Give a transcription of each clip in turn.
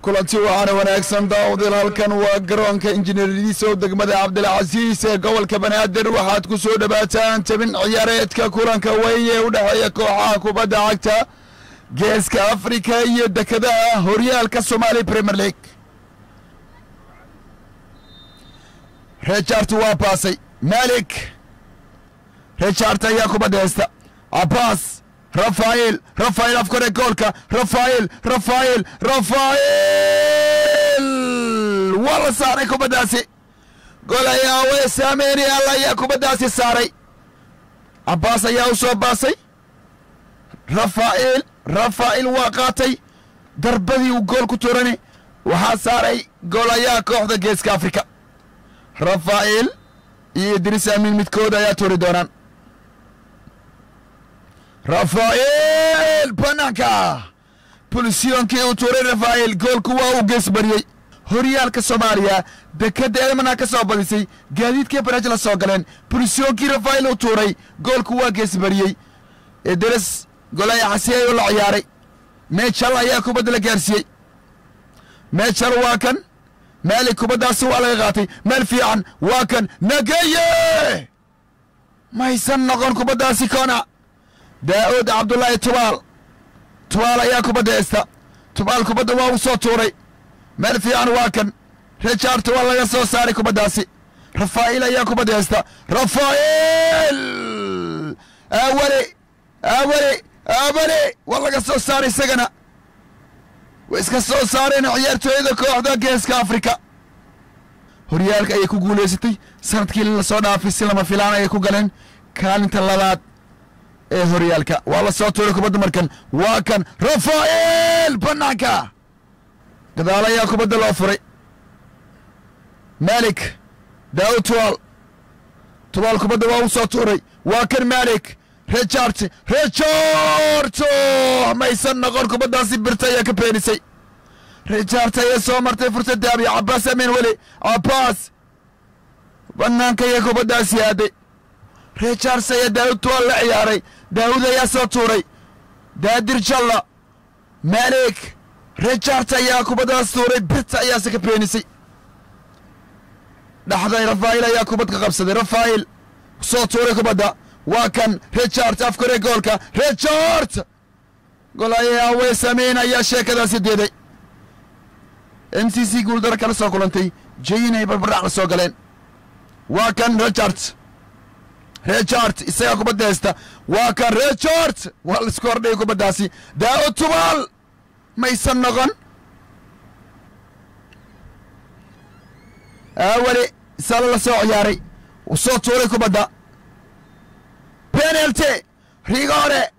Kulanti waxaana wanaagsan daawadayaal, halkan waa garoonka Injineer degmada Cabdilcasiis ee gobolka Banaadir. Waxaad ku soo dhawaataan tabin ciyaareedka kulanka weyn ee u dhexeeya kooxaha kubadda cagta Geeska Afrika iyo Dekadaha, horyaalka Somali Premier League. Richard waa baasay, Malik Richard ayaa kubadda haysta. Abbas, Rafael, Rafael afkore goolka, Rafael, Rafael, Rafael waa la saaray kubaddaasi. Gool ayaa way saameynay, alla ayaa kubaddaasi saaray. Cabbaas ayaa u soo baasay Rafael, Rafael waa qaatay darbadii uu gool ku tuurani, waxaa saaray gool ayaa kooxda Geeska Afrika. Rafael iyo Idriis Amiin midkood ayaa tuuri doonaan. Rafael banaanka, bulisiyoonkii uu tuuray Rafael goolku waa uu gees bariyey. Horyaalka Soomaaliya Dekadda Elmana ka soo badisay, gaadiidkii baraj la soo galeen. Bulisiyoonkii Rafael uu tuuray goolku waa gees bariyey. Idris golaya xasi ayuu la ciyaaray, Mejal ayaa kubadda la gaarsiiyey. Mejal waa kan, Maalik kubaddaasi waa laga qaatay, meel fiican waa kan Nageye, maysan noqon kubaddaasi koona. Daa'uud Cabdullaahi Tubaal, Tubaal ayaa kubadda haysta. Tubaal kubadda waa u soo tuuray, meel fiican waa kan Richard, waa laga soo saaray kubaddaasi. Rafaa'il ayaa kubadda haysta, Rafaa'il awale awale awale waa laga soo saaray isagana. Way iska soo saareen ciyaartooyada kooxda Geeska Afrika. Horyaalka ayay ku guulaysatay sanadkii lasoo dhaafay, si lama filaan ayay ku galeen kaalinta labaad ee horyaalka. Waa la soo tuuray kubadda, markan waa kan Rafael banaanka, gadaal ayaa kubadda loo furay. Malik Daawud Tuwaal, Tuwaal kubadda waa u soo tuuray, waa kan Malik Richard, Richard maysan noqon kubaddaasi, birta ayaa ka beenisay. Richard ayaa soo martay fursad daabiya. Cabbaas Amiin weli, Cabbaas banaanka ayaa kubaddaasi aaday. Richards ayaa Daawud Tuwaal la ciyaaray, Daawud ayaa soo tuuray, Daadir Jalla, Malik Richard ayaa kubaddaas tuuray, birta ayaase ka beenisay dhaxday. Rafaa'il ayaa kubad ka qabsaday, Rafaa'il soo tuuray kubadda, waa kan Richard afkore goolka, Richard gol ayaa way sameyn ayaa sheekadaasi diiday. M C C guuldaro kala soo kulantay, jayin ay barbardhac la soo galeen. Waa kan Richard, Richard isagaa kubadda haysta, waa kan Richard, waa laisku hordhigay kubaddaasi. Daa'ud Tubaal maysan noqon. Awali sala la soo ciyaaray, soo tuuray kubadda, penalty rigoore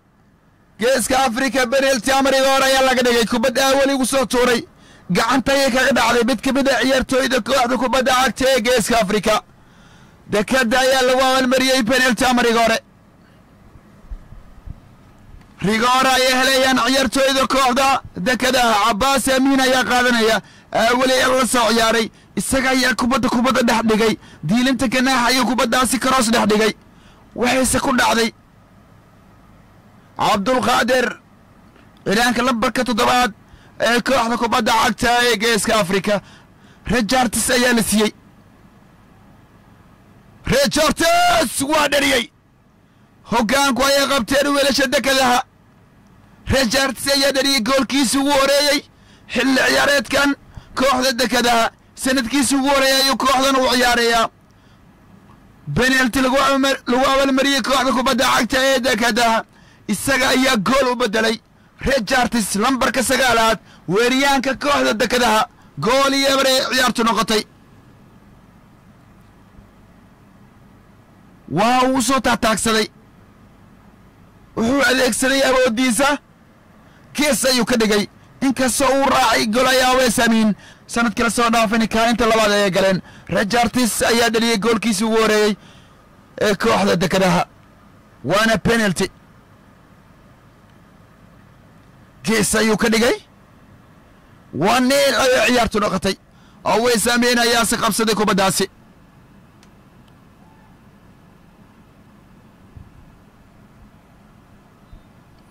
Geeska Afrika. Penalty ama rigoore ayaa laga dhigay. Kubadda awali ugu soo tuuray gacantayay kaga dhacday mid ka mid a ciyaartooyda kooxda kubadda cagta ee Geeska Afrika. Dekadda ayaa lagu abaalmariyey penalty ama rigoore. Rigoore ayay helayaan ciyaartooyda kooxda Dekadaha. Cabbaas Amiin ayaa qaadanaya. Aweli la soo ciyaaray, isaga ayaa kubadda dhex dhigay, diilinta ganaax ayuu kubaddaasi karoos dhex dhigay, waxayse ku dhacday Cabdulqaadir, cilaanka lambarka 7aad ee kooxda kubadda cagta ee Geeska Afrika. Richards ayaa la siiyey, Richards waa dhariyey, hoggaanku ayay qabteen wiilasha Dekadaha. Richards ayaa dhariyey goolkiisi ugu horeeyey xilli ciyaareedkan kooxda Dekadaha, sanadkiisi ugu horeeyay ayuu kooxdan u ciyaarayaa. Benalty lagu abaalmariyey kooxda kubadda cagta ee Dekadaha, isaga ayaa gool u bedelay. Richards lambarka 9aad, weeriyaanka kooxda Dekadaha, gool iyo eber ay ciyaartu noqotay. Waa uu soo taataagsaday, wuxuu adeegsaday awooddiisa, gees ayuu ka dhigay inkastoo uu raacay golayaa Samiin. Sanadkii la soo dhaafin kaalinta labaad ayay galeen. Richards ayaa dhaliyey goolkiisii ugu horeeyey ee kooxda Dekadaha, waana penalty, gees ayuu ka dhigay. Waa niil ayay ciyaartu noqotay. Awey Samiin ayaase qabsaday kubaddaasi.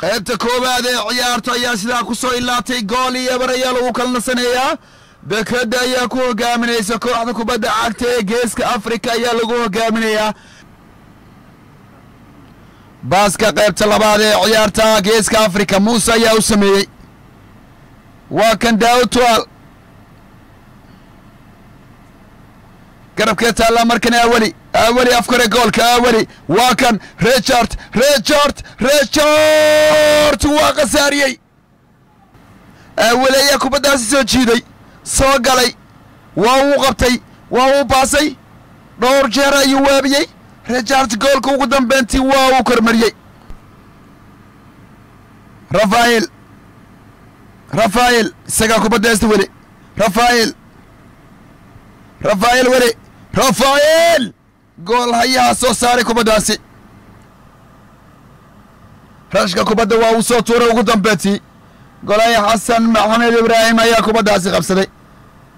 Qaybta koowaad ee ciyaarta ayaa sidaa ku soo ilaatay. Gool iyo eber ayaa lagu kala nasaneeyaa. Dekada ayaa ku hogaaminaysa kooxda kubadda cagta ee Geeska Afrika ayaa lagu hogaaminayaa. Baaska qaybta labaad ee ciyaarta Geeska Afrika Muuse ayaa u sameeyey. Waa kan Daawud Tual, garabkee taallaa markan Aweli, Aweli afkore goolka Aweli. Waa kan Richard, Richard, Richard waa khasaariyey. Aweli ayaa kubaddaasi soo jiiday, soo galay, waa uu qabtay, waa uu baasay, dhowr jeer ayuu waabiyey Richard. Goolka ugu dambeyntii waa uu kormariyey. Rafael, Rafael isagaa kubadda haysta weli. Rafael, Rafael weli, Rafael gool hayaha soo saaray kubaddaasi. Rashka kubadda waa uu soo tuuray. Ugu dambeyntii golaya Xasan Maxamed Ibraahim ayaa kubaddaasi qabsaday.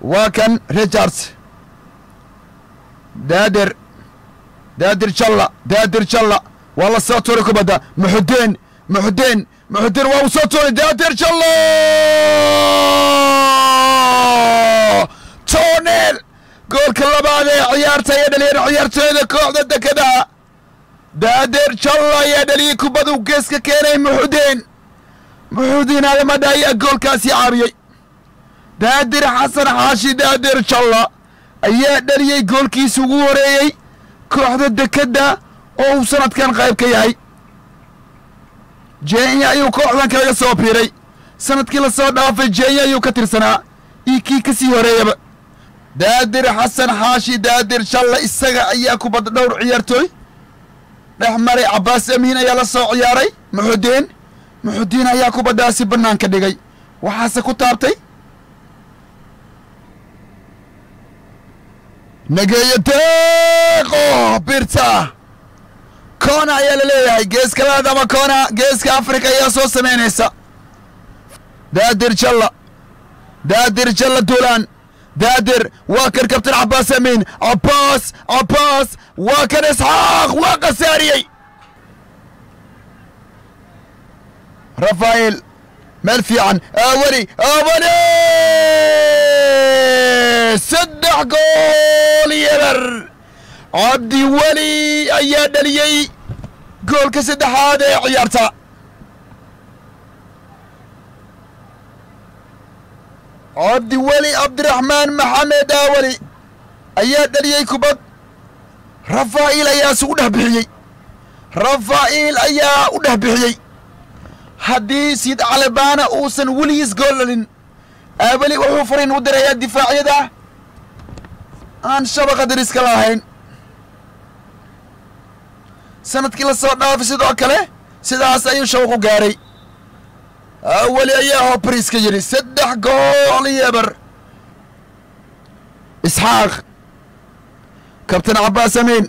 Waa kan Richards, Daadir, Daadir Jalla, Daadir Jalla waa la soo tuuray kubadda. Muxuddeen, Muxuddeen, Muxuddeen waa uu soo tuuray. Daadir Jalla tonel, goolka labaad ee ciyaarta ayaa dhaliyeen ciyaartooyda kooxda Dekadaha. Daadir Jalla ayaa dhaliyey kubaduu geeska keenay Muxuddeen. Muxuddin Adamadha ayaa goolkaasi caabiyey. Daadir Xasan Xaashi Daadir Jalla ayaa dhaliyey goolkiisa ugu horeeyey kooxda Dekadda oo uu sanadkan qayb ka yahay. Jenya ayuu kooxdan kaga soo biiray sanadkii lasoo dhaafay. Jenya ayuu ka tirsanaa iyo kii ka sii horeeyaba. Daadir Xasan Xaashi Daadir Jalla isaga ayaa kubadda dhowr ciyaartooy dhex maray. Cabbaas Amiin ayaa la soo ciyaaray Muxuddeen. Muxuddin ayaa kubaddaasi bannaanka dhigay, waxaase ku taabtay Nageeyo Deeqo birta. Koona ayaa la leeyahay, geeska laad ama koona Geeska Afrika ayaa soo samaynaysa. Daadir Jalla, Daadir Jalla duulaan, Daadir. Waa kan kabtan Cabbaas Amiin, Cabbaas, Cabbaas. Waa kan Isxaaq, waa khasaariyey. Rafael meel fiican, Aweli, Aweli, 3-0. Cabdiweli ayaa dhaliyey goolka saddexaad ee ciyaarta. Cabdiweli Cabdiraxmaan Maxamed Aaweli ayaa dhaliyey kubad. Rafaa'il ayaa isugu dhex bixiyey, Rafaa'il ayaa u dhex bixiyey. Haddii Siid Calibaana uusan weligiis gool dhalin, Aaweli wuxuu fariin u dirayaa difaacyada aan shabaqa dariska lahayn. Sanadkii la soo dhaafay sidoo kale sidaas ayuu shabaq u gaaray. Aweli ayaa hobriska yidhi 3-0. Isxaaq, kabtan Cabbaas Amiin.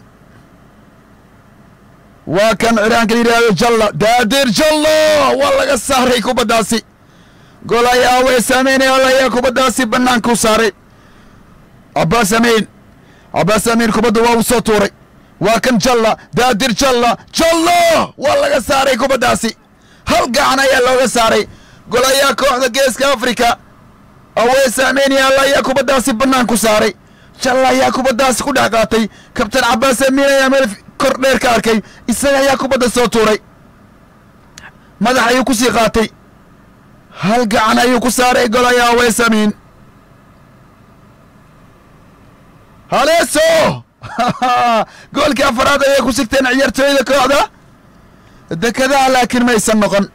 Waa kan ciraanka yidhaahdo Jalla, Daadir Jallo waa laga saaray kubaddaasi. Gool ayaa way saameynaya ayaa kubaddaasi bannaanka u saaray. Cabbaas Amiin, Cabbaas Amiin kubadda waa uu soo tuuray. Waa kan Jalla, Daadir Jalla, Jallo waa laga saaray kubaddaasi. Hal gacan ayaa looga saaray gol ayaa kooxda Geeska Afrika. Awee saameynaya alla ayaa kubaddaasi bannaan ku saaray. Jalla ayaa kubaddaasi ku dhex qaatay. Kabtan Cabbaas Amiin ayaa meel kor dheer ka arkay, isaga ayaa kubadda soo tuuray, madax ayuu ku sii qaatay, hal gacan ayuu ku saaray gol ayaa Awees Amiin. Haleeso goolkii afaraad ayay ku sigteen ciyaartooyda kooxda Dekadaha, laakiin maysan noqon.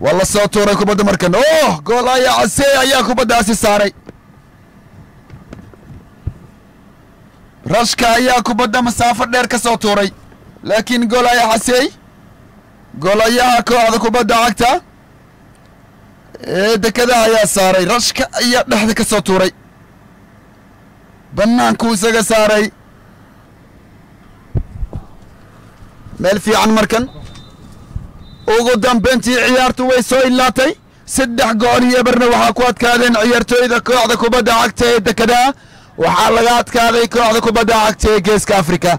Waa la soo tuuray kubadda markan. Oh, gool ayaa Casey ayaa kubaddaasi saaray. Rashka ayaa kubadda masaafo dheer ka soo tuuray, laakiin gool ayaa Casey, goolayaha kooxda kubadda cagta ee Dekadaha ayaa saaray. Rashka ayaa dhexda ka soo tuuray, bannaankuu isaga saaray meel fiican markan. Ugu dambeyntii ciyaartu way soo ilaatay, 3-0 waxaa ku adkaadeen ciyaartooyda kooxda kubadda cagta ee Dekadaha. Waxaa laga adkaaday kooxda kubadda cagta ee Geeska Afrika.